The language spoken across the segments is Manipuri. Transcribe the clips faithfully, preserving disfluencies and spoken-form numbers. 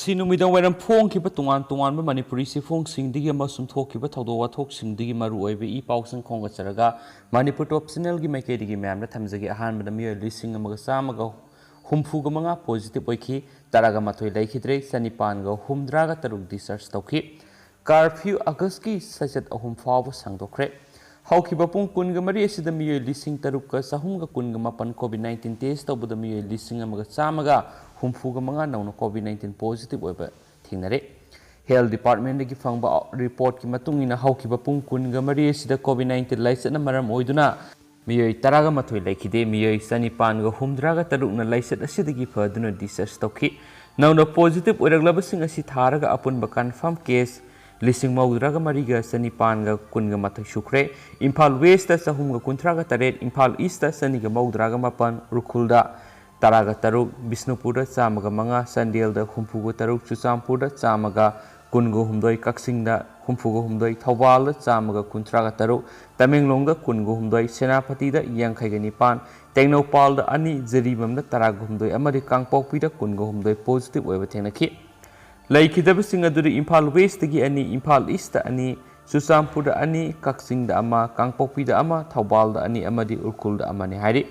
ꯁꯤ ꯅꯨꯃꯤꯗꯥꯡ ꯋꯥꯏꯔꯝ ꯐꯣꯡꯈꯤꯕ ꯇꯣꯉꯥꯟ ꯇꯣꯉꯥꯟꯕ ꯃꯅꯤꯄꯨꯔꯤ ꯆꯦꯐꯣꯡꯁꯤꯡꯗꯒꯤ ꯑꯃꯁꯨꯡ ꯊꯣꯛꯈꯤꯕ ꯊꯧꯗꯣꯛ ꯋꯥꯊꯣꯛꯁꯤꯡꯗꯒꯤ ꯃꯔꯨ ꯑꯣꯏꯕ ꯏ ꯄꯥꯎꯁꯤꯡ ꯈꯣꯝꯒꯠꯆꯔꯒ ꯃꯅꯤꯄꯨꯔ ꯇꯣꯞ ꯆꯦꯅꯦꯜꯒꯤ ꯃꯥꯏꯀꯩꯗꯒꯤ ꯃꯌꯥꯝꯗ ꯊꯝꯖꯒꯦ꯫ ꯑꯍꯥꯟꯕꯗ ꯃꯤꯑꯣꯏ ꯂꯤꯁꯤꯡ ꯑꯃꯒ ꯆꯥꯝꯃꯒ ꯍꯨꯝꯐꯨꯒ ꯃꯉꯥ ꯄꯣꯖꯤꯇꯤꯚ ꯑꯣꯏꯈꯤ, ꯇꯔꯥꯒ ꯃꯥꯊꯣꯏ ꯂꯩꯈꯤꯗ꯭ꯔꯦ, ꯆꯅꯤꯄꯥꯟꯒ ꯍꯨꯝꯗ꯭ꯔꯥꯒ ꯇꯔꯨꯛ ꯗꯤꯁꯆꯥꯔꯖ ꯇꯧꯈꯤ꯫ ꯀꯥꯔꯐ꯭ꯌꯨ ꯑꯥꯒꯁꯀꯤ ꯆꯩꯆꯠ ꯑꯍꯨꯝ ꯐꯥꯎꯕ ꯁꯥꯡꯗꯣꯛꯈ꯭ꯔꯦ꯫ ꯍꯧꯈꯤꯕ ꯄꯨꯡ ꯀꯨꯟꯒ ꯃꯔꯤ ꯑꯁꯤꯗ ꯃꯤꯑꯣꯏ ꯂꯤꯁꯤꯡ ꯇꯔꯨꯛꯀ ꯆꯍꯨꯝꯒ ꯀꯨꯟꯒ ꯃꯥꯄꯟ ꯀꯣꯚꯤꯗ ꯅꯥꯏꯟꯇꯤꯟ ꯇꯦꯁ ꯇꯧꯕꯗ ꯃꯤꯑꯣꯏ ꯂꯤꯁꯤꯡ ꯑꯃꯒ ꯆꯥꯝꯃꯒ ꯍꯨꯝꯐꯨꯒ ꯃꯉꯥ ꯅꯧꯅ ꯀꯣꯚꯤꯗ ꯅꯥꯏꯟꯇꯤꯟ ꯄꯣꯖꯤꯇꯤꯚ ꯑꯣꯏꯕ ꯊꯦꯡꯅꯔꯦ꯫ ꯍꯦꯜꯊ ꯗꯤꯄꯥꯔꯠꯃꯦꯟꯗꯒꯤ ꯐꯪꯕ ꯔꯤꯄꯣꯔꯠꯀꯤ ꯃꯇꯨꯡ ꯏꯟꯅ ꯍꯧꯈꯤꯕ ꯄꯨꯡ ꯀꯨꯟꯒ ꯃꯔꯤ ꯑꯁꯤꯗ ꯀꯣꯚꯤꯗ ꯅꯥꯏꯟꯇꯤꯟ ꯂꯥꯏꯆꯠꯅ ꯃꯔꯝ ꯑꯣꯏꯗꯨꯅ ꯃꯤꯑꯣꯏ ꯇꯔꯥꯒ ꯃꯥꯊꯣꯏ ꯂꯩꯈꯤꯗꯦ꯫ ꯃꯤꯑꯣꯏ ꯆꯅꯤꯄꯥꯟꯒ ꯍꯨꯝꯗ꯭ꯔꯥꯒ ꯇꯔꯨꯛꯅ ꯂꯥꯏꯆꯠ ꯑꯁꯤꯗꯒꯤ ꯐꯗꯨꯅ ꯗꯤꯁꯆꯥꯔꯖ ꯇꯧꯈꯤ꯫ ꯅꯧꯅ ꯄꯣꯖꯤꯇꯤꯚ ꯑꯣꯏꯔꯛꯂꯕꯁꯤꯡ ꯑꯁꯤ ꯊꯥꯔꯒ ꯑꯄꯨꯟꯕ ꯀꯟꯐꯥꯔꯝ ꯀꯦꯁ ꯂꯤꯁꯤꯡ ꯃꯧꯗ꯭ꯔꯥꯒ ꯃꯔꯤꯒ ꯆꯅꯤꯄꯥꯟꯒ ꯀꯨꯟꯒ ꯃꯥꯊꯣꯏ ꯁꯨꯈ꯭ꯔꯦ꯫ ꯏꯝꯐꯥꯜ ꯋꯦꯁꯇ ꯆꯍꯨꯝꯒ ꯀꯨꯟꯊ꯭ꯔꯥꯒ ꯇꯔꯦꯠ, ꯏꯝꯐꯥꯜ ꯏꯁꯇ ꯆꯅꯤꯒ ꯃꯧꯗ꯭ꯔꯥꯒ ꯃꯥꯄꯟ, ꯎꯈ꯭ꯔꯨꯜꯗ ꯇꯔꯥꯒ ꯇꯔꯨꯛ, ꯕꯤꯁꯅꯨꯄꯨꯔꯗ ꯆꯥꯝꯃꯒ ꯃꯉꯥ, ꯆꯥꯟꯗꯦꯜꯗ ꯍꯨꯝꯐꯨꯒ ꯇꯔꯨꯛ, ꯆꯨꯔꯆꯥꯟꯄꯨꯔꯗ ꯆꯥꯝꯃꯒ ꯀꯨꯟꯒ ꯍꯨꯝꯗꯣꯏ, ꯀꯛꯆꯤꯡꯗ ꯍꯨꯝꯐꯨꯒ ꯍꯨꯝꯗꯣꯏ, ꯊꯧꯕꯥꯜꯗ ꯆꯥꯝꯃꯒ ꯀꯨꯟꯊ꯭ꯔꯥꯒ ꯇꯔꯨꯛ, ꯇꯃꯦꯡꯂꯣꯡꯗ ꯀꯨꯟꯒ ꯍꯨꯝꯗꯣꯏ, ꯁꯦꯅꯥꯄꯇꯤꯗ ꯌꯥꯡꯈꯩꯒ ꯅꯤꯄꯥꯟ, ꯇꯦꯡꯅꯧꯄꯥꯜꯗ ꯑꯅꯤ, ꯖꯤꯔꯤꯕꯥꯝꯗ ꯇꯔꯥꯒ ꯍꯨꯝꯗꯣꯏ ꯑꯃꯗꯤ ꯀꯥꯡꯄꯣꯛꯄꯤꯗ ꯀꯨꯟꯒ ꯍꯨꯝꯗꯣꯏ ꯄꯣꯖꯤꯇꯤꯚ ꯑꯣꯏꯕ ꯊꯦꯡꯅꯈꯤ꯫ ꯂꯩꯈꯤꯗꯕꯁꯤꯡ ꯑꯗꯨꯗꯤ ꯏꯝꯐꯥꯜ ꯋꯦꯁꯇꯒꯤ ꯑꯅꯤ, ꯏꯝꯐꯥꯜ ꯏꯁꯇ ꯑꯅꯤ, ꯆꯨꯔꯆꯥꯟꯄꯨꯔꯗ ꯑꯅꯤ, ꯀꯛꯆꯤꯡꯗ ꯑꯃ, ꯀꯥꯡꯄꯣꯛꯄꯤꯗ ꯑꯃ, ꯊꯧꯕꯥꯜꯗ ꯑꯅꯤ ꯑꯃꯗꯤ ꯎꯈ꯭ꯔꯨꯜꯗ ꯑꯃꯅꯤ ꯍꯥꯏꯔꯤ꯫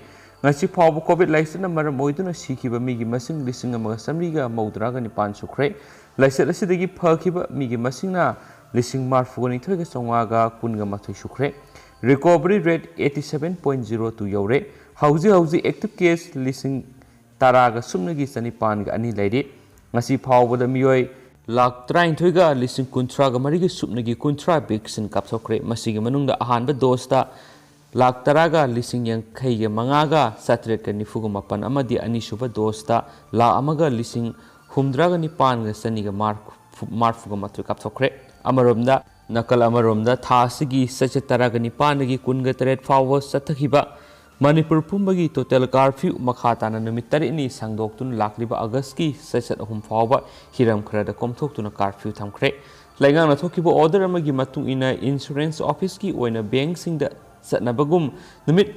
ꯉꯁꯤ ꯐꯥꯎꯕ ꯀꯣꯚꯤꯗ ꯂꯥꯏꯆꯠꯅ ꯃꯔꯝ ꯑꯣꯏꯗꯨꯅ ꯁꯤꯈꯤꯕ ꯃꯤꯒꯤ ꯃꯁꯤꯡ ꯂꯤꯁꯤꯡ ꯑꯃꯒ ꯆꯥꯃꯔꯤꯒ ꯃꯧꯗ꯭ꯔꯥꯒ ꯅꯤꯄꯥꯟ ꯁꯨꯈ꯭ꯔꯦ꯫ ꯂꯥꯏꯆꯠ ꯑꯁꯤꯗꯒꯤ ꯐꯈꯤꯕ ꯃꯤꯒꯤ ꯃꯁꯤꯡꯅ ꯂꯤꯁꯤꯡ ꯃꯔꯤꯐꯨꯒ ꯅꯤꯊꯣꯏꯒ ꯆꯥꯝꯃꯉꯥꯒ ꯀꯨꯟꯒ ꯃꯥꯊꯣꯏ ꯁꯨꯈ꯭ꯔꯦ꯫ Recovery rate eighty seven point zero two ꯌꯧꯔꯦ꯫ ꯍꯧꯖꯤꯛ ꯍꯧꯖꯤꯛ ꯑꯦꯛꯇꯤꯚ ꯀꯦꯁ ꯂꯤꯁꯤꯡ ꯇꯔꯥꯒ ꯁꯨꯞꯅꯒꯤ ꯆꯅꯤꯄꯥꯟꯒ ꯑꯅꯤ ꯂꯩꯔꯤ꯫ ꯉꯁꯤ ꯐꯥꯎꯕꯗ ꯃꯤꯑꯣꯏ ꯂꯥꯈ ꯇꯔꯥꯅꯤꯊꯣꯏꯒ ꯂꯤꯁꯤꯡ ꯀꯨꯟꯊ꯭ꯔꯥꯒ ꯃꯔꯤꯒꯤ ꯁꯨꯞꯅꯒꯤ ꯀꯨꯟꯊ꯭ꯔꯥ ꯚꯦꯛꯁꯤꯟ ꯀꯥꯞꯊꯣꯛꯈ꯭ꯔꯦ꯫ ꯃꯁꯤꯒꯤ ꯃꯅꯨꯡꯗ ꯑꯍꯥꯟꯕ ꯗꯣꯁꯇ ꯂꯥꯈ ꯇꯔꯥꯒ ꯂꯤꯁꯤꯡ ꯌꯥꯡꯈꯩꯒ ꯃꯉꯥꯒ ꯆꯥꯇ꯭ꯔꯦꯠꯀ ꯅꯤꯐꯨꯒ ꯃꯥꯄꯟ ꯑꯃꯗꯤ ꯑꯅꯤꯁꯨꯕ ꯗꯣꯁꯇ ꯂꯥꯈ ꯑꯃꯒ ꯂꯤꯁꯤꯡ ꯍꯨꯝꯗ꯭ꯔꯥꯒ ꯅꯤꯄꯥꯟꯒ ꯆꯅꯤꯒ ꯃꯔꯐꯨ, ꯃꯔꯐꯨꯒ ꯃꯥꯊꯣꯏ ꯀꯥꯞꯊꯣꯛꯈ꯭ꯔꯦ꯫ ꯑꯃꯔꯣꯝꯗ, ꯅꯥꯀꯜ ꯑꯃꯔꯣꯝꯗ, ꯊꯥ ꯑꯁꯤꯒꯤ ꯆꯩꯆꯠ ꯇꯔꯥꯒ ꯅꯤꯄꯥꯟꯗꯒꯤ ꯀꯨꯟꯒ ꯇꯔꯦꯠ ꯐꯥꯎꯕ ꯆꯠꯊꯈꯤꯕ ꯃꯅꯤꯄꯨꯔ ꯄꯨꯝꯕꯒꯤ ꯇꯣꯇꯦꯜ ꯀꯥꯔꯐ꯭ꯌꯨ ꯃꯈꯥ ꯇꯥꯅ ꯅꯨꯃꯤꯠ ꯇꯔꯦꯠꯅꯤ ꯁꯥꯡꯗꯣꯛꯇꯨꯅ ꯂꯥꯛꯂꯤꯕ ꯑꯥꯒꯁꯀꯤ ꯆꯩꯆꯠ ꯑꯍꯨꯝ ꯐꯥꯎꯕ ꯍꯤꯔꯝ ꯈꯔꯗ ꯀꯣꯝꯊꯣꯛꯇꯨꯅ ꯀꯥꯔꯐ꯭ꯌꯨ ꯊꯝꯈ꯭ꯔꯦ꯫ ꯂꯩꯉꯥꯛꯅ ꯊꯣꯛꯈꯤꯕ ꯑꯣꯔꯗꯔ ꯑꯃꯒꯤ ꯃꯇꯨꯡ ꯏꯟꯅ ꯏꯟꯁꯨꯔꯦꯟꯁ ꯑꯣꯐꯤꯁꯀꯤ ꯑꯣꯏꯅ ꯕꯦꯡꯁꯤꯡꯗ ꯆꯠꯅꯕꯒꯨꯝ ꯅꯨꯃꯤꯠ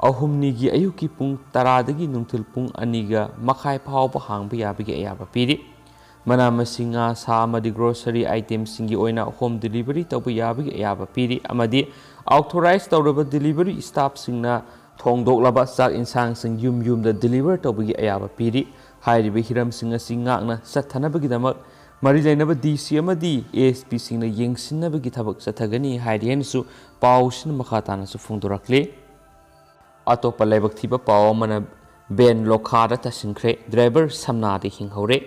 ꯑꯍꯨꯝꯅꯤꯒꯤ ꯑꯌꯨꯛꯀꯤ ꯄꯨꯡ ꯇꯔꯥꯗꯒꯤ ꯅꯨꯡꯊꯤꯜ ꯄꯨꯡ ꯑꯅꯤꯒ ꯃꯈꯥꯏ ꯐꯥꯎꯕ ꯍꯥꯡꯕ ꯌꯥꯕꯒꯤ ꯑꯌꯥꯕ ꯄꯤꯔꯤ꯫ ꯃꯅꯥ ꯃꯁꯤꯡ, ꯉꯥ, ꯁꯥ ꯑꯃꯗꯤ grocery itemꯁꯤꯡꯒꯤ ꯑꯣꯏꯅ home delivery ꯇꯧꯕ ꯌꯥꯕꯒꯤ ꯑꯌꯥꯕ ꯄꯤꯔꯤ ꯑꯃꯗꯤ authorize ꯇꯧꯔꯕ delivery staffꯁꯤꯡꯅ ꯊꯣꯡꯗꯣꯛꯂꯕ ꯆꯥꯛ ꯏꯟꯁꯥꯡꯁꯤꯡ ꯌꯨꯝ ꯌꯨꯝꯗ deliver ꯇꯧꯕꯒꯤ ꯑꯌꯥꯕ ꯄꯤꯔꯤ꯫ ꯍꯥꯏꯔꯤꯕ ꯍꯤꯔꯝꯁꯤꯡ ꯑꯁꯤ ꯉꯥꯛꯅ ꯆꯠꯊꯅꯕꯒꯤꯗꯃꯛ ꯃꯔꯤ ꯂꯩꯅꯕ D C ꯑꯃꯗꯤ A S Pꯁꯤꯡꯅ ꯌꯦꯡꯁꯤꯟꯅꯕꯒꯤ ꯊꯕꯛ ꯆꯠꯊꯒꯅꯤ ꯍꯥꯏꯔꯤ ꯍꯥꯏꯅꯁꯨ ꯄꯥꯎꯁꯤꯅ ꯃꯈꯥ ꯇꯥꯅꯁꯨ ꯐꯣꯡꯗꯣꯔꯛꯂꯤ꯫ ꯑꯇꯣꯞꯄ ꯂꯥꯏꯕꯛ ꯊꯤꯕ ꯄꯥꯎ ꯑꯃꯅ van ꯂꯣꯈꯥꯗ ꯇꯥꯁꯤꯟꯈ꯭ꯔꯦ, driver ꯁꯝꯅꯥꯗꯤ ꯍꯤꯡꯍꯧꯔꯦ꯫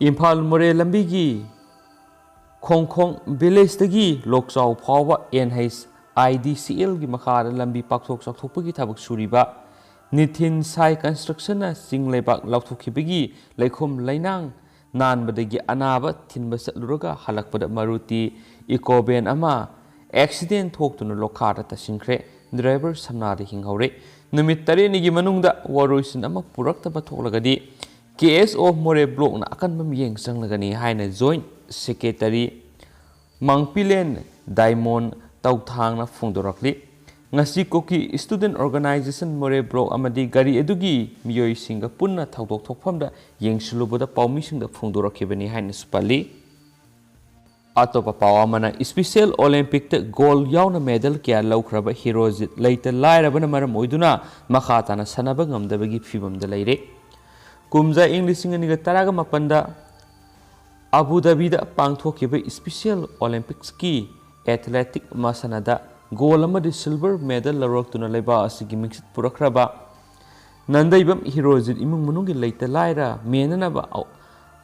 ꯏꯝꯐꯥꯜ ꯃꯣꯔꯦ ꯂꯝꯕꯤꯒꯤ ꯈꯣꯡꯈꯣꯡ villageꯇꯒꯤ ꯂꯣꯛꯆꯥꯎ ꯐꯥꯎꯕ N H I D C Lꯒꯤ ꯃꯈꯥꯗ ꯂꯝꯕꯤ ꯄꯥꯛꯊꯣꯛ ꯆꯥꯎꯊꯣꯛꯄꯒꯤ ꯊꯕꯛ ꯁꯨꯔꯤꯕ ꯅꯤꯊꯤꯟ ꯁꯥꯏ constructionꯅ ꯆꯤꯡ ꯂꯩꯕꯥꯛ ꯂꯧꯊꯣꯛꯈꯤꯕꯒꯤ ꯂꯩꯈꯣꯝ ꯂꯩꯅꯥꯡ ꯅꯥꯟꯕꯗꯒꯤ ꯑꯅꯥꯕ ꯊꯤꯟꯕ ꯆꯠꯂꯨꯔꯒ ꯍꯜꯂꯛꯄꯗ Maruti eco van ꯑꯃ accident ꯊꯣꯛꯇꯨꯅ ꯂꯣꯈꯥꯗ ꯇꯥꯁꯤꯟꯈ꯭ꯔꯦ꯫ Driver ꯁꯝꯅꯥꯗ ꯍꯤꯡꯍꯧꯔꯦ꯫ ꯅꯨꯃꯤꯠ ꯇꯔꯦꯠꯅꯤꯒꯤ ꯃꯅꯨꯡꯗ ꯋꯥꯔꯣꯏꯁꯤꯟ ꯑꯃ ꯄꯨꯔꯛꯇꯕ ꯊꯣꯛꯂꯒꯗꯤ K S O ꯃꯣꯔꯦ blockꯅ ꯑꯀꯟꯕ ꯃꯤꯠꯌꯦꯡ ꯆꯪꯂꯒꯅꯤ ꯍꯥꯏꯅ Joint Secretary ꯃꯥꯡꯄꯤꯂꯦꯟ ꯗꯥꯏꯃꯣꯟ ꯇꯧꯊꯥꯡꯅ ꯐꯣꯡꯗꯣꯔꯛꯂꯤ꯫ ꯉꯁꯤ ꯀꯨꯀꯤ Student Organisation ꯃꯣꯔꯦ block ꯑꯃꯗꯤ ꯒꯥꯔꯤ ꯑꯗꯨꯒꯤ ꯃꯤꯑꯣꯏꯁꯤꯡꯒ ꯄꯨꯟꯅ ꯊꯧꯗꯣꯛ ꯊꯣꯛꯐꯝꯗ ꯌꯦꯡꯁꯤꯜꯂꯨꯕꯗ ꯄꯥꯎꯃꯤꯁꯤꯡꯗ ꯐꯣꯡꯗꯣꯔꯛꯈꯤꯕꯅꯤ ꯍꯥꯏꯅꯁꯨ ꯄꯜꯂꯤ꯫ ꯑꯇꯣꯞꯄ ꯄꯥꯎ ꯑꯃꯅ, Special Olympicꯇ gold ꯌꯥꯎꯅ medal ꯀꯌꯥ ꯂꯧꯈ꯭ꯔꯕ ꯍꯤꯔꯣꯖꯤꯠ ꯂꯩꯇ ꯂꯥꯏꯔꯕꯅ ꯃꯔꯝ ꯑꯣꯏꯗꯨꯅ ꯃꯈꯥ ꯇꯥꯅ ꯁꯥꯟꯅꯕ ꯉꯝꯗꯕꯒꯤ ꯐꯤꯕꯝꯗ ꯂꯩꯔꯦ꯫ ꯀꯨꯝꯖꯥ ꯏꯪ ꯂꯤꯁꯤꯡ ꯑꯅꯤꯒ ꯇꯔꯥꯒ ꯃꯥꯄꯟꯗ ꯑꯕꯨ ꯙꯥꯕꯤꯗ ꯄꯥꯡꯊꯣꯛꯈꯤꯕ Special Olympicsꯀꯤ athletic ꯃꯁꯥꯟꯅꯗ gold ꯑꯃꯗꯤ silver medal ꯂꯧꯔꯛꯇꯨꯅ ꯂꯩꯕꯥꯛ ꯑꯁꯤꯒꯤ ꯃꯤꯡꯆꯠ ꯄꯨꯔꯛꯈ꯭ꯔꯕ ꯅꯟꯗꯩꯕꯝ ꯍꯤꯔꯣꯖꯤꯠ ꯏꯃꯨꯡ ꯃꯅꯨꯡꯒꯤ ꯂꯩꯇ ꯂꯥꯏꯔ ꯃꯦꯟꯅꯅꯕ ꯑ-,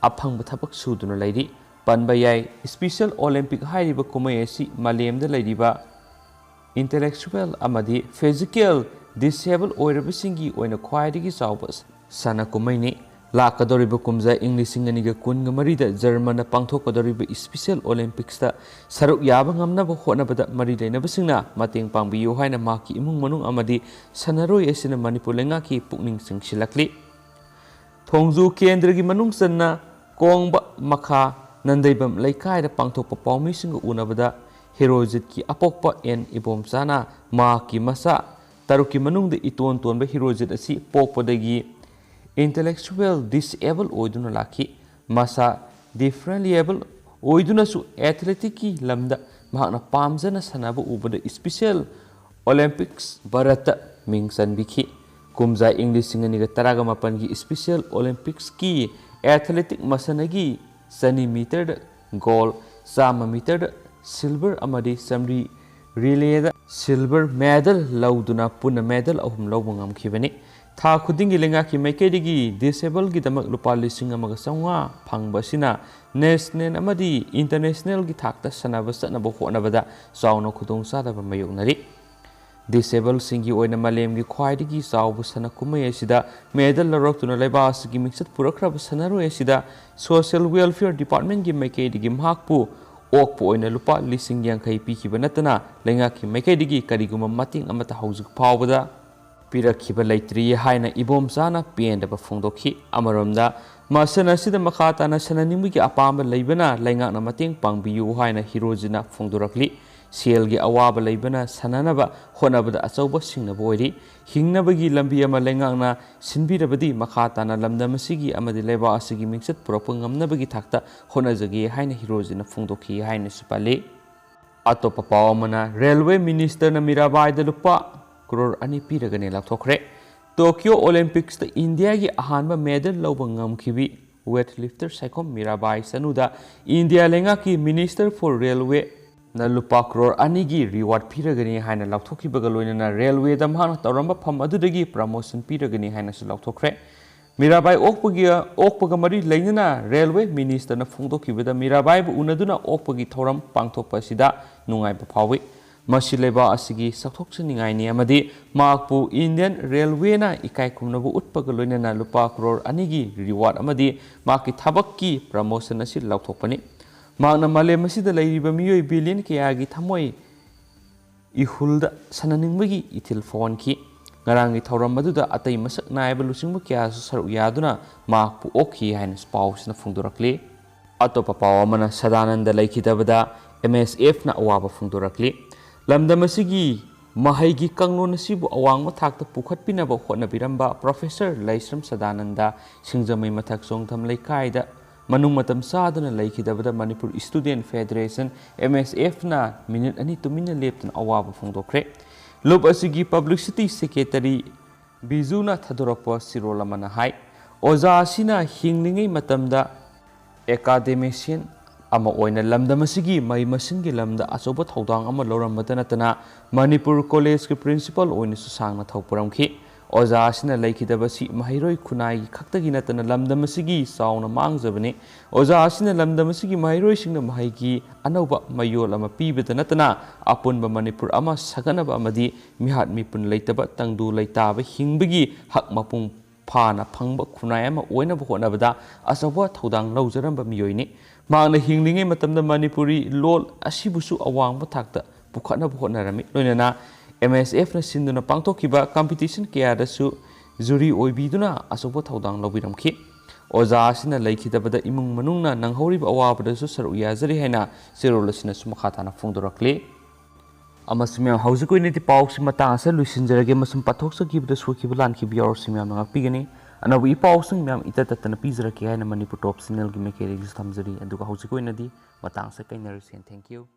ꯑꯐꯪꯕ ꯊꯕꯛ ꯁꯨꯗꯨꯅ ꯂꯩꯔꯤ꯫ ꯄꯟꯕ ꯌꯥꯏ, Special Olympic ꯍꯥꯏꯔꯤꯕ ꯀꯨꯝꯍꯩ ꯑꯁꯤ ꯃꯥꯂꯦꯝꯗ ꯂꯩꯔꯤꯕ intellectual ꯑꯃꯗꯤ physical disable ꯑꯣꯏꯔꯕꯁꯤꯡꯒꯤ ꯑꯣꯏꯅ ꯈ꯭ꯋꯥꯏꯗꯒꯤ ꯆꯥꯎꯕ ꯁꯥꯟꯅ ꯀꯨꯝꯍꯩꯅꯤ꯫ ꯂꯥꯛꯀꯗꯧꯔꯤꯕ ꯀꯨꯝꯖꯥ ꯏꯪ ꯂꯤꯁꯤꯡ ꯑꯅꯤꯒ ꯀꯨꯟꯒ ꯃꯔꯤꯗ ꯖꯔꯃꯟꯗ ꯄꯥꯡꯊꯣꯛꯀꯗꯧꯔꯤꯕ Special Olympicsꯇ ꯁꯔꯨꯛ ꯌꯥꯕ ꯉꯝꯅꯕ ꯍꯣꯠꯅꯕꯗ ꯃꯔꯤ ꯂꯩꯅꯕꯁꯤꯡꯅ ꯃꯇꯦꯡ ꯄꯥꯡꯕꯤꯌꯨ ꯍꯥꯏꯅ ꯃꯍꯥꯛꯀꯤ ꯏꯃꯨꯡ ꯃꯅꯨꯡ ꯑꯃꯗꯤ ꯁꯥꯟꯅꯔꯣꯏ ꯑꯁꯤꯅ ꯃꯅꯤꯄꯨꯔ ꯂꯩꯉꯥꯛꯀꯤ ꯄꯨꯛꯅꯤꯡ ꯆꯤꯡꯁꯤꯜꯂꯛꯂꯤ꯫ ꯊꯣꯡꯖꯨ ꯀꯦꯟꯗ꯭ꯔꯒꯤ ꯃꯅꯨꯡ ꯆꯟꯅ ꯀꯣꯡꯕ ꯃꯈꯥ ꯅꯟꯗꯩꯕꯝ ꯂꯩꯀꯥꯏꯗ ꯄꯥꯡꯊꯣꯛꯄ ꯄꯥꯎꯃꯤꯁꯤꯡꯒ ꯎꯅꯕꯗ ꯍꯤꯔꯣꯖꯤꯠꯀꯤ ꯑꯄꯣꯛꯄ ꯑꯦꯟ ꯏꯕꯣꯝꯆꯥꯅ ꯃꯍꯥꯛꯀꯤ ꯃꯆꯥ ꯇꯔꯨꯛꯀꯤ ꯃꯅꯨꯡꯗ ꯏꯇꯣꯟ ꯇꯣꯟꯕ ꯍꯤꯔꯣꯖꯤꯠ ꯑꯁꯤ ꯄꯣꯛꯄꯗꯒꯤ intellectual disable ꯑꯣꯏꯗꯨꯅ ꯂꯥꯛꯈꯤ꯫ ꯃꯁꯥ differently able ꯑꯣꯏꯗꯨꯅꯁꯨ athletic ꯀꯤ ꯂꯝꯗ ꯃꯍꯥꯛꯅ ꯄꯥꯝꯖꯅ ꯁꯥꯟꯅꯕ ꯎꯕꯗ Special Olympics ꯚꯥꯔꯠꯇ ꯃꯤꯡ ꯆꯟꯕꯤꯈꯤ꯫ ꯀꯨꯝꯖꯥ ꯏꯪ ꯂꯤꯁꯤꯡ ꯑꯅꯤꯒ ꯇꯔꯥꯒ ꯃꯥꯄꯟꯒꯤ Special Olympics ꯀꯤ athletic ꯃꯁꯥꯟꯅꯒꯤ ꯆꯅꯤ meter ꯗ gold, ꯆꯥꯝꯃ meter ꯗ silver ꯑꯃꯗꯤ ꯆꯥꯃꯔꯤ relay ꯗ silver medal ꯂꯧꯗꯨꯅ ꯄꯨꯟꯅ medal ꯑꯍꯨꯝ ꯂꯧꯕ ꯉꯝꯈꯤꯕꯅꯤ꯫ ꯊꯥ ꯈꯨꯗꯤꯡꯒꯤ ꯂꯩꯉꯥꯛꯀꯤ ꯃꯥꯏꯀꯩꯗꯒꯤ disable ꯒꯤꯗꯃꯛ ꯂꯨꯄꯥ ꯂꯤꯁꯤꯡ ꯑꯃꯒ ꯆꯥꯝꯃꯉꯥ ꯐꯪꯕ ꯑꯁꯤꯅ national ꯑꯃꯗꯤ international ꯒꯤ ꯊꯥꯛꯇ ꯁꯥꯟꯅꯕ ꯆꯠꯅꯕ ꯍꯣꯠꯅꯕꯗ ꯆꯥꯎꯅ ꯈꯨꯗꯣꯡꯆꯥꯗꯕ ꯃꯥꯌꯣꯛꯅꯔꯤ꯫ Disable ꯁꯤꯡꯒꯤ ꯑꯣꯏꯅ ꯃꯥꯂꯦꯝꯒꯤ ꯈ꯭ꯋꯥꯏꯗꯒꯤ ꯆꯥꯎꯕ ꯁꯥꯟꯅ ꯀꯨꯝꯍꯩ ꯑꯁꯤꯗ medal ꯂꯧꯔꯛꯇꯨꯅ ꯂꯩꯕꯥꯛ ꯑꯁꯤꯒꯤ ꯃꯤꯡꯆꯠ ꯄꯨꯔꯛꯈ꯭ꯔꯕ ꯁꯥꯟꯅꯔꯣꯏ ꯑꯁꯤꯗ Social Welfare Department ꯀꯤ ꯃꯥꯏꯀꯩꯗꯒꯤ ꯃꯍꯥꯛꯄꯨ ꯑꯣꯛꯄ ꯑꯣꯏꯅ ꯂꯨꯄꯥ ꯂꯤꯁꯤꯡ ꯌꯥꯡꯈꯩ ꯄꯤꯈꯤꯕ ꯅꯠꯇꯅ ꯂꯩꯉꯥꯛꯀꯤ ꯃꯥꯏꯀꯩꯗꯒꯤ ꯀꯔꯤꯒꯨꯝꯕ ꯃꯇꯦꯡ ꯑꯃꯠꯇ ꯍꯧꯖꯤꯛ ꯐꯥꯎꯕꯗ ꯄꯤꯔꯛꯈꯤꯕ ꯂꯩꯇ꯭ꯔꯤ ꯍꯥꯏꯅ ꯏꯕꯣꯝꯆꯥꯅ ꯄꯦꯟꯗꯕ ꯐꯣꯡꯗꯣꯛꯈꯤ꯫ ꯑꯃꯔꯣꯝꯗ, ꯃꯁꯥꯟꯅ ꯑꯁꯤꯗ ꯃꯈꯥ ꯇꯥꯅ ꯁꯥꯟꯅꯅꯤꯡꯕꯒꯤ ꯑꯄꯥꯝꯕ ꯂꯩꯕꯅ ꯂꯩꯉꯥꯛꯅ ꯃꯇꯦꯡ ꯄꯥꯡꯕꯤꯌꯨ ꯍꯥꯏꯅ ꯍꯤꯔꯣꯖꯤꯅ ꯐꯣꯡꯗꯣꯔꯛꯂꯤ꯫ ꯁꯦꯜꯒꯤ ꯑꯋꯥꯕ ꯂꯩꯕꯅ ꯁꯥꯟꯅꯅꯕ ꯍꯣꯠꯅꯕꯗ ꯑꯆꯧꯕ ꯁꯤꯡꯅꯕ ꯑꯣꯏꯔꯤ꯫ ꯍꯤꯡꯅꯕꯒꯤ ꯂꯝꯕꯤ ꯑꯃ ꯂꯩꯉꯥꯛꯅ ꯁꯤꯟꯕꯤꯔꯕꯗꯤ ꯃꯈꯥ ꯇꯥꯅ ꯂꯝꯗꯝ ꯑꯁꯤꯒꯤ ꯑꯃꯗꯤ ꯂꯩꯕꯥꯛ ꯑꯁꯤꯒꯤ ꯃꯤꯡꯆꯠ ꯄꯨꯔꯛꯄ ꯉꯝꯅꯕꯒꯤ ꯊꯥꯛꯇ ꯍꯣꯠꯅꯖꯒꯦ ꯍꯥꯏꯅ ꯍꯤꯔꯣꯖꯤꯅ ꯐꯣꯡꯗꯣꯛꯈꯤ ꯍꯥꯏꯅꯁꯨ ꯄꯜꯂꯤ꯫ ꯑꯇꯣꯞꯄ ꯄꯥꯎ ꯑꯃꯅ, ꯔꯦꯜꯋꯦ ꯃꯤꯅꯤꯁꯇꯔꯅ ꯃꯤꯔꯥꯕꯥꯏꯗ ꯂꯨꯄꯥ ꯀ꯭ꯔꯣꯔ ꯑꯅꯤ ꯄꯤꯔꯒꯅꯤ ꯂꯥꯎꯊꯣꯛꯈ꯭ꯔꯦ꯫ ꯇꯣꯀꯤꯌꯣ ꯑꯣꯂꯤꯝꯄꯤꯛꯁꯇ ꯏꯟꯗꯤꯌꯥꯒꯤ ꯑꯍꯥꯟꯕ ꯃꯦꯗꯜ ꯂꯧꯕ ꯉꯝꯈꯤꯕꯤ weightlifter ꯁꯥꯏꯈꯣꯝ ꯃꯤꯔꯥꯕꯥꯏ ꯆꯅꯨꯗ ꯏꯟꯗꯤꯌꯥ ꯂꯩꯉꯥꯛꯀꯤ Minister for Railway ꯅ ꯂꯨꯄꯥ ꯀ꯭ꯔꯣꯔ ꯑꯅꯤꯒꯤ reward ꯄꯤꯔꯒꯅꯤ ꯍꯥꯏꯅ ꯂꯥꯎꯊꯣꯛꯈꯤꯕꯒ ꯂꯣꯏꯅꯅ ꯔꯦꯜꯋꯦꯗ ꯃꯍꯥꯛꯅ ꯇꯧꯔꯝꯕ ꯐꯝ ꯑꯗꯨꯗꯒꯤ promotion ꯄꯤꯔꯒꯅꯤ ꯍꯥꯏꯅꯁꯨ ꯂꯥꯎꯊꯣꯛꯈ꯭ꯔꯦ꯫ ꯃꯤꯔꯥꯕꯥꯏ ꯑꯣꯛꯄꯒꯤ, ꯑꯣꯛꯄꯒ ꯃꯔꯤ ꯂꯩꯅꯅ ꯔꯦꯜꯋꯦ ꯃꯤꯅꯤꯁꯇꯔꯅ ꯐꯣꯡꯗꯣꯛꯈꯤꯕꯗ ꯃꯤꯔꯥꯕꯥꯏꯕꯨ ꯎꯅꯗꯨꯅ ꯑꯣꯛꯄꯒꯤ ꯊꯧꯔꯝ ꯄꯥꯡꯊꯣꯛꯄ ꯑꯁꯤꯗ ꯅꯨꯡꯉꯥꯏꯕ ꯐꯥꯎꯏ꯫ ꯃꯁꯤ ꯂꯩꯕꯥꯛ ꯑꯁꯤꯒꯤ ꯆꯥꯎꯊꯣꯛꯆꯅꯤꯡꯉꯥꯏꯅꯤ ꯑꯃꯗꯤ ꯃꯍꯥꯛꯄꯨ ꯏꯟꯗꯤꯌꯟ ꯔꯦꯜꯋꯦꯅ ꯏꯀꯥꯏ ꯈꯨꯝꯅꯕ ꯎꯠꯄꯒ ꯂꯣꯏꯅꯅ ꯂꯨꯄꯥ ꯀ꯭ꯔꯣꯔ ꯑꯅꯤꯒꯤ reward ꯑꯃꯗꯤ ꯃꯍꯥꯛꯀꯤ ꯊꯕꯛꯀꯤ promotion ꯑꯁꯤ ꯂꯥꯎꯊꯣꯛꯄꯅꯤ꯫ ꯃꯍꯥꯛꯅ ꯃꯥꯂꯦꯝ ꯑꯁꯤꯗ ꯂꯩꯔꯤꯕ ꯃꯤꯑꯣꯏ billion ꯀꯌꯥꯒꯤ ꯊꯃꯣꯏ ꯏꯍꯨꯜꯗ ꯁꯥꯟꯅꯅꯤꯡꯕꯒꯤ ꯏꯊꯤꯜ ꯐꯥꯎꯍꯟꯈꯤ꯫ ꯉꯔꯥꯡꯒꯤ ꯊꯧꯔꯝ ꯑꯗꯨꯗ ꯑꯇꯩ ꯃꯁꯛ ꯅꯥꯏꯕ ꯂꯨꯆꯤꯡꯕ ꯀꯌꯥꯁꯨ ꯁꯔꯨꯛ ꯌꯥꯗꯨꯅ ꯃꯍꯥꯛꯄꯨ ꯑꯣꯛꯈꯤ ꯍꯥꯏꯅ ꯄꯥꯎꯁꯤꯅ ꯐꯣꯡꯗꯣꯔꯛꯂꯤ꯫ ꯑꯇꯣꯞꯄ ꯄꯥꯎ ꯑꯃꯅ, ꯁꯗꯥꯅꯟꯗ ꯂꯩꯈꯤꯗꯕꯗ M S F ꯅ ꯑꯋꯥꯕ ꯐꯣꯡꯗꯣꯔꯛꯂꯤ꯫ ꯂꯝꯗꯝ ꯑꯁꯤꯒꯤ ꯃꯍꯩꯒꯤ ꯀꯥꯡꯂꯣꯟ ꯑꯁꯤꯕꯨ ꯑꯋꯥꯡꯕ ꯊꯥꯛꯇ ꯄꯨꯈꯠꯄꯤꯅꯕ ꯍꯣꯠꯅꯕꯤꯔꯝꯕ Professor ꯂꯩꯁ꯭ꯔꯝ ꯁꯗꯥꯅꯟꯗ ꯁꯤꯡꯖꯃꯩ ꯃꯊꯛ ꯆꯣꯡꯊꯝ ꯂꯩꯀꯥꯏꯗ ꯃꯅꯨꯡ ꯃꯇꯝ ꯆꯥꯗꯅ ꯂꯩꯈꯤꯗꯕꯗ ꯃꯅꯤꯄꯨꯔ ꯁ꯭ꯇꯨꯗꯦꯟꯠ ꯐꯦꯗꯔꯦꯁꯟ, ꯑꯦꯝ ꯑꯦꯁ ꯑꯦꯐꯅ ꯃꯤꯅꯤꯠ ꯑꯅꯤ ꯇꯨꯃꯤꯟꯅ ꯂꯦꯞꯇꯨꯅ ꯑꯋꯥꯕ ꯐꯣꯡꯗꯣꯛꯈ꯭ꯔꯦ꯫ ꯂꯨꯞ ꯑꯁꯤꯒꯤ ꯄꯕ꯭ꯂꯤꯁꯤꯇꯤ ꯁꯦꯀ꯭ꯔꯦꯇꯔꯤ ꯕꯤꯖꯨꯅ ꯊꯥꯗꯣꯔꯛꯄ ꯆꯦꯔꯣꯜ ꯑꯃꯅ ꯍꯥꯏ, ꯑꯣꯖꯥ ꯑꯁꯤꯅ ꯍꯤꯡꯂꯤꯉꯩ ꯃꯇꯝꯗ ꯑꯦꯀꯥꯗꯦꯃꯤꯁꯤꯌꯟ ꯑꯃ ꯑꯣꯏꯅ ꯂꯝꯗꯝ ꯑꯁꯤꯒꯤ ꯃꯍꯩ ꯃꯁꯤꯡꯒꯤ ꯂꯝꯗ ꯑꯆꯧꯕ ꯊꯧꯗꯥꯡ ꯑꯃ ꯂꯧꯔꯝꯕꯇ ꯅꯠꯇꯅ ꯃꯅꯤꯄꯨꯔ ꯀꯣꯂꯦꯖꯀꯤ ꯄ꯭ꯔꯤꯟꯁꯤꯄꯥꯜ ꯑꯣꯏꯅꯁꯨ ꯁꯥꯡꯅ ꯊꯧ ꯄꯨꯔꯝꯈꯤ꯫ ꯑꯣꯖꯥ ꯑꯁꯤꯅ ꯂꯩꯈꯤꯗꯕꯁꯤ ꯃꯍꯩꯔꯣꯏ ꯈꯨꯟꯅꯥꯏꯒꯤ ꯈꯛꯇꯒꯤ ꯅꯠꯇꯅ ꯂꯝꯗꯝ ꯑꯁꯤꯒꯤ ꯆꯥꯎꯅ ꯃꯥꯡꯖꯕꯅꯤ꯫ ꯑꯣꯖꯥ ꯑꯁꯤꯅ ꯂꯝꯗꯝ ꯑꯁꯤꯒꯤ ꯃꯍꯩꯔꯣꯏꯁꯤꯡꯅ ꯃꯍꯩꯒꯤ ꯑꯅꯧꯕ ꯃꯌꯣꯜ ꯑꯃ ꯄꯤꯕꯗ ꯅꯠꯇꯅ ꯑꯄꯨꯟꯕ ꯃꯅꯤꯄꯨꯔ ꯑꯃ ꯁꯥꯒꯠꯅꯕ ꯑꯃꯗꯤ ꯃꯤꯍꯥꯠ ꯃꯤꯄꯨꯟ ꯂꯩꯇꯕ ꯇꯪꯗꯨ ꯂꯩꯇꯥꯕ ꯍꯤꯡꯕꯒꯤ ꯍꯛ ꯃꯄꯨꯡ ꯐꯥꯅ ꯐꯪꯕ ꯈꯨꯟꯅꯥꯏ ꯑꯃ ꯑꯣꯏꯅꯕ ꯍꯣꯠꯅꯕꯗ ꯑꯆꯧꯕ ꯊꯧꯗꯥꯡ ꯂꯧꯖꯔꯝꯕ ꯃꯤꯑꯣꯏꯅꯤ꯫ ꯃꯍꯥꯛꯅ ꯍꯤꯡꯂꯤꯉꯩ ꯃꯇꯝꯗ ꯃꯅꯤꯄꯨꯔꯤ ꯂꯣꯜ ꯑꯁꯤꯕꯨꯁꯨ ꯑꯋꯥꯡꯕ ꯊꯥꯛꯇ ꯄꯨꯈꯠꯅꯕ ꯍꯣꯠꯅꯔꯝꯃꯤ꯫ ꯂꯣꯏꯅꯅ ꯑꯦꯝ ꯑꯦꯁ ꯑꯦꯐꯅ ꯁꯤꯟꯗꯨꯅ ꯄꯥꯡꯊꯣꯛꯈꯤꯕ ꯀꯝꯄꯤꯇꯤꯁꯟ ꯀꯌꯥꯗꯁꯨ ꯖꯨꯔꯤ ꯑꯣꯏꯕꯤꯗꯨꯅ ꯑꯆꯧꯕ ꯊꯧꯗꯥꯡ ꯂꯧꯕꯤꯔꯝꯈꯤ꯫ ꯑꯣꯖꯥ ꯑꯁꯤꯅ ꯂꯩꯈꯤꯗꯕꯗ ꯏꯃꯨꯡ ꯃꯅꯨꯡꯅ ꯅꯪꯍꯧꯔꯤꯕ ꯑꯋꯥꯕꯗꯁꯨ ꯁꯔꯨꯛ ꯌꯥꯖꯔꯤ ꯍꯥꯏꯅ ꯆꯦꯔꯣꯜ ꯑꯁꯤꯅꯁꯨ ꯃꯈꯥ ꯇꯥꯅ ꯐꯣꯡꯗꯣꯔꯛꯂꯤ꯫ ꯑꯃꯁꯨꯡ ꯃꯌꯥꯝ, ꯍꯧꯖꯤꯛꯀꯤ ꯑꯣꯏꯅꯗꯤ ꯄꯥꯎꯁꯤ ꯃꯇꯥꯡ ꯑꯁꯤꯗ ꯂꯣꯏꯁꯤꯟꯖꯔꯒꯦ꯫ ꯃꯁꯨꯝ ꯄꯥꯊꯣꯛꯆꯈꯤꯕꯗ ꯁꯣꯏꯈꯤꯕ ꯂꯥꯟꯈꯤꯕ ꯌꯥꯎꯔꯁꯨ ꯃꯌꯥꯝꯅ ꯉꯥꯛꯄꯤꯒꯅꯤ꯫ ꯑꯅꯧꯕ ꯏ ꯄꯥꯎꯁꯤꯡ ꯃꯌꯥꯝ ꯏꯇꯠ ꯇꯠꯇꯅ ꯄꯤꯖꯔꯛꯀꯦ ꯍꯥꯏꯅ ꯃꯅꯤꯄꯨꯔ ꯇꯣꯞ ꯆꯦꯅꯦꯜꯒꯤ ꯃꯥꯏꯀꯩꯗꯒꯤꯁꯨ ꯊꯝꯖꯔꯤ꯫ ꯑꯗꯨꯒ ꯍꯧꯖꯤꯛꯀꯤ ꯑꯣꯏꯅꯗꯤ ꯃꯇꯥꯡ ꯑꯁꯤꯗ ꯀꯥꯏꯅꯔꯁꯤ꯫ Thank you꯫